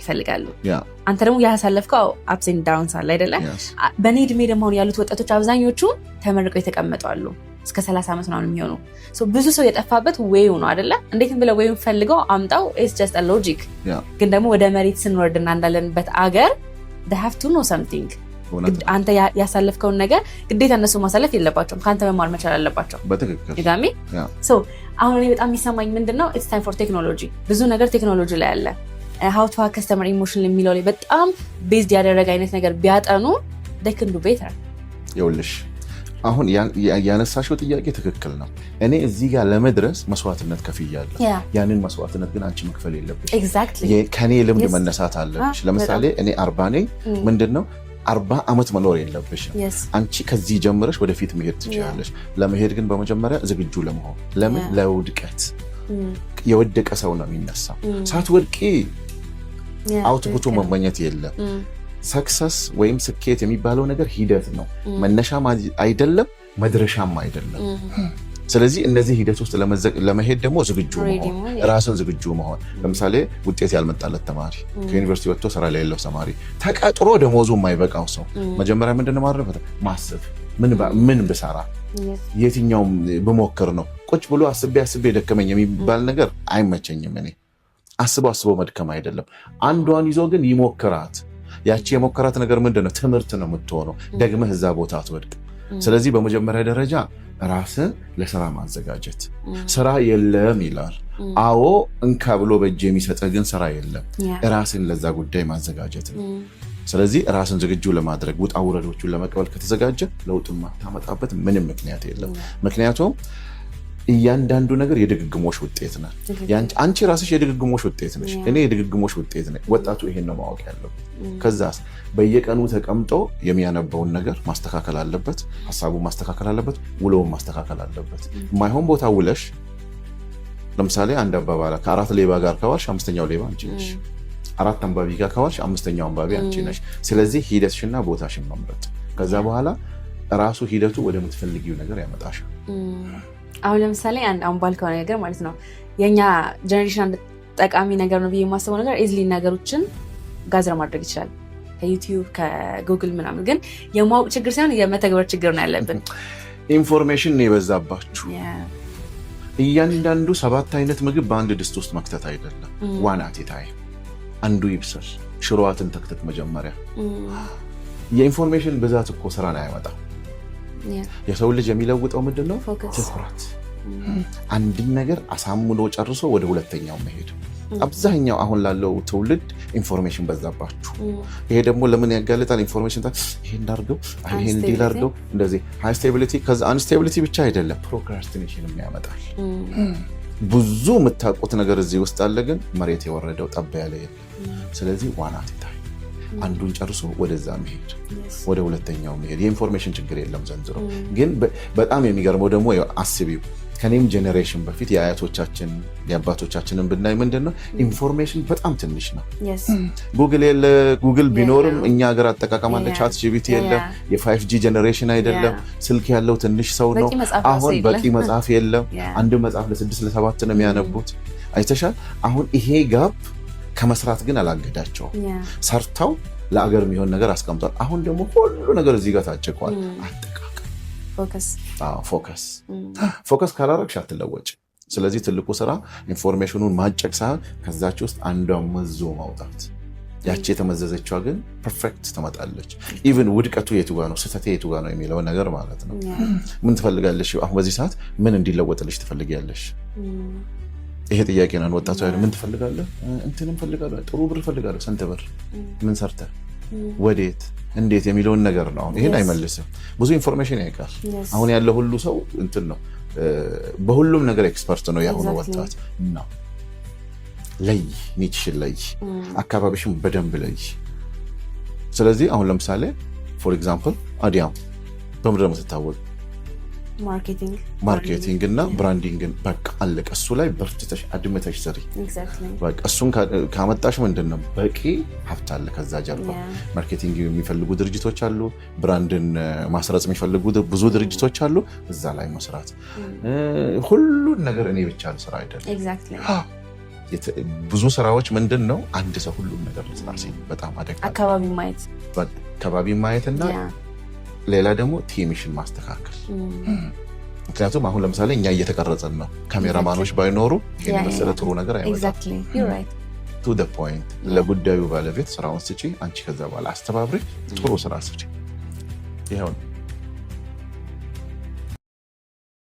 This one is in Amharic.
ይፈልጋሉ። አንተ ደግሞ ያሳለፍከው ups and downs አለ አይደለ? በእኔ እድሜ ደግሞ አሁን ያሉት ወጣቶች አብዛኞቹ ተመርቀው የተቀመጡ አሉ። እስከ 30 ዓመት ምናምን የሚሆኑ። So ብዙ ሰው የጠፋበት way ው ነው አይደለ? እንዴትም ብለህ way ውን ፈልገው አምጣው፣ it's just logic። ግን ደግሞ ወደ መሬት ስንወርድና እንዳለንበት አገር they have to know something። አንተ ያሳለፍከውን ነገር ግዴታ እነሱ ማሳለፍ የለባቸውም። ከአንተ መማር መቻል አለባቸው። በትክክል። ድጋሜ አሁን እኔ በጣም የሚሰማኝ ምንድን ነው፣ it's time for technology። ብዙ ነገር ቴክኖሎጂ ላይ አለ። How to customer emotion የሚለው ላይ በጣም based ያደረገ አይነት ነገር ቢያጠኑ they can do better። ይኸውልሽ፣ አሁን ያነሳሽው ጥያቄ ትክክል ነው። እኔ እዚህ ጋር ለመድረስ መስዋዕትነት ከፍያለሁ። ያንን መስዋዕትነት ግን አንቺ መክፈል የለብሽ። ከኔ ልምድ መነሳት አለብሽ። ለምሳሌ እኔ 40 ነኝ። ምንድን ነው፣ 40 ዓመት መኖር የለብሽም። አንቺ ከዚህ ጀምረሽ ወደፊት መሄድ ትችላለሽ። ለመሄድ ግን በመጀመሪያ ዝግጁ ለመሆን፣ ለምን፣ ለውድቀት። የወደቀ ሰው ነው የሚነሳው። ሳትወድቂ output ኡ መመኘት የለም። Success ወይም ስኬት የሚባለው ነገር ሂደት ነው። መነሻም አይደለም፣ መድረሻም አይደለም። ስለዚህ እነዚህ ሂደት ውስጥ ለመሄድ ደግሞ ዝግጁ መሆን፣ ራስን ዝግጁ መሆን። ለምሳሌ ውጤት ያልመጣለት ተማሪ፣ ከዩኒቨርሲቲ ወጥቶ ስራ የሌለው ተማሪ፣ ተቀጥሮ ደሞዙ የማይበቃው ሰው መጀመሪያ ምንድን ነው ማድረግ? ማሰብ፣ ምን ብሰራ፣ የትኛውም ብሞክር ነው። ቁጭ ብሎ አስቤ አስቤ ደከመኝ የሚባል ነገር አይመቸኝም። እኔ አስቦ አስቦ መድከም አይደለም። አንዷን ይዞ ግን ይሞክራት። ያቺ የሞከራት ነገር ምንድን ነው? ትምህርት ነው የምትሆነው። ደግመህ እዛ ቦታ አትወድቅ። ስለዚህ በመጀመሪያ ደረጃ ራስን ለስራ ማዘጋጀት። ስራ የለም ይላል። አዎ፣ እንካ ብሎ በእጅ የሚሰጥህ ግን ስራ የለም። ራስን ለዛ ጉዳይ ማዘጋጀት ነው። ስለዚህ ራስን ዝግጁ ለማድረግ፣ ውጣ ውረዶቹን ለመቀበል ከተዘጋጀ ለውጡን ማታመጣበት ምንም ምክንያት የለም። ምክንያቱም እያንዳንዱ ነገር የድግግሞሽ ውጤት ነው። አንቺ ራስሽ የድግግሞሽ ውጤት ነሽ። እኔ የድግግሞሽ ውጤት ነኝ። ወጣቱ ይሄን ነው ማወቅ ያለበት። ከዛስ በየቀኑ ተቀምጦ የሚያነበውን ነገር ማስተካከል አለበት። ሀሳቡን ማስተካከል አለበት። ውሎውን ማስተካከል አለበት። የማይሆን ቦታ ውለሽ፣ ለምሳሌ አንድ አባባል፣ ከአራት ሌባ ጋር ከዋልሽ አምስተኛው ሌባ አንቺ ነሽ። አራት አንባቢ ጋር ከዋልሽ አምስተኛው አንባቢ አንቺ ነሽ። ስለዚህ ሂደትሽና ቦታሽን መምረጥ፣ ከዛ በኋላ ራሱ ሂደቱ ወደምትፈልጊው ነገር ያመጣሻል። አሁን ለምሳሌ አሁን ባልከው ነገር ማለት ነው፣ የእኛ generation አንድ ጠቃሚ ነገር ነው ብዬ የማስበው ነገር easily ነገሮችን gather ማድረግ ይችላል ከ YouTube፣ ከ ጉግል ምናምን። ግን የማወቅ ችግር ሳይሆን የመተግበር ችግር ነው ያለብን። Information ነው የበዛባችሁ። እያንዳንዱ ሰባት አይነት ምግብ በአንድ ድስት ውስጥ መክተት አይደለም። One at a time፣ አንዱ ይብሰል። ሽሮዋትን ተክተክ መጀመሪያ። የ information ብዛት እኮ ስራን አያመጣም። የሰው ልጅ የሚለውጠው ምንድን ነው? ትኩረት። አንድን ነገር አሳምኖ ጨርሶ ወደ ሁለተኛው መሄድ። አብዛኛው አሁን ላለው ትውልድ information በዛባችሁ። ይሄ ደግሞ ለምን ያጋልጣል? Information ይሄን ላድርገው፣ ይሄን እንዲህ ላድርገው፣ እንደዚህ high stability። ከዛ unstability ብቻ አይደለም፣ procrastination ያመጣል። ብዙ የምታውቁት ነገር እዚህ ውስጥ አለ፣ ግን መሬት የወረደው ጠብ ያለ የለም። ስለዚህ one at a time አንዱን ጨርሶ ወደዛ መሄድ፣ ወደ ሁለተኛው መሄድ። የ information ችግር የለም ዘንድሮ። ግን በጣም የሚገርመው ደግሞ አስቢው፣ ከኔም generation በፊት የአያቶቻችን የአባቶቻችንን ብናይ ምንድን ነው፣ information በጣም ትንሽ ነው። ጉግል የለ፣ ጉግል ቢኖርም እኛ ሀገር አጠቃቀም አለ፣ ChatGPT የለም፣ የ 5G generation አይደለም። ስልክ ያለው ትንሽ ሰው ነው። አሁን በቂ መጽሐፍ የለም። አንድ መጽሐፍ ለስድስት ለሰባት ነው የሚያነቡት። አይተሻል። አሁን ይሄ gap ከመስራት ግን አላገዳቸውም። ሰርተው ለአገር የሚሆን ነገር አስቀምጧል። አሁን ደግሞ ሁሉ ነገር እዚህ ጋር ታጭቋል። አጠቃቀም፣ focus። Focus ካላረግሽ አትለወጭ። ስለዚህ ትልቁ ስራ information ኑን ማጨቅ ሳይሆን ከዛች ውስጥ አንዷን መዞ ማውጣት። ያቺ የተመዘዘችዋ ግን perfect ትመጣለች። Even ውድቀቱ የቱ ጋ ነው፣ ስህተቴ የቱ ጋ ነው የሚለውን ነገር ማለት ነው። ምን ትፈልጋለሽ? አሁን በዚህ ሰዓት ምን እንዲለወጥልሽ ትፈልጊያለሽ? ይሄ ጥያቄ ነው። ወጣቱ ምን ትፈልጋለህ? እንትን እፈልጋለሁ፣ ጥሩ ብር እፈልጋለሁ። ስንት ብር? ምን ሰርተህ? ወዴት? እንዴት የሚለውን ነገር ነው። አሁን ይሄን አይመልስም። ብዙ information ያውቃል። አሁን ያለው ሁሉ ሰው እንትን ነው፣ በሁሉም ነገር expert ነው የአሁኑ ወጣት ነው። ለይ፣ niche ሽን ለይ፣ አካባቢሽን በደንብ ለይ። ስለዚህ አሁን ለምሳሌ for example አዲያም በምንድን ነው የምትታወቅ? Marketing። Marketing እና branding ን። በቃ አለቀ። እሱ ላይ በርትተሽ አድምተሽ ስሪ። በቃ እሱን ካመጣሽ ምንድን ነው፣ በቂ ሀብት አለ ከዛ ጀርባ። Marketing የሚፈልጉ ድርጅቶች አሉ። Brand ን ማስረጽ የሚፈልጉ ብዙ ድርጅቶች አሉ። እዛ ላይ መስራት። ሁሉን ነገር እኔ ብቻ ልስራ አይደለም። ብዙ ስራዎች ምንድን ነው፣ አንድ ሰው ሁሉም ነገር ልስራ ሲል በጣም አደጋ። አካባቢ ማየት። አካባቢ ማየትና ሌላ ደግሞ team ሽን ማስተካከል። ምክንያቱም አሁን ለምሳሌ እኛ እየተቀረጸን ነው። ካሜራማኖች ባይኖሩ ይሄን የመሰለ ጥሩ ነገር አይመጣም። To the point፣ ለጉዳዩ ባለቤት ስራውን ስጪ፣ አንቺ ከዛ በኋላ አስተባብሪ፣ ጥሩ ስራ ስጪ። ይኸው ነው።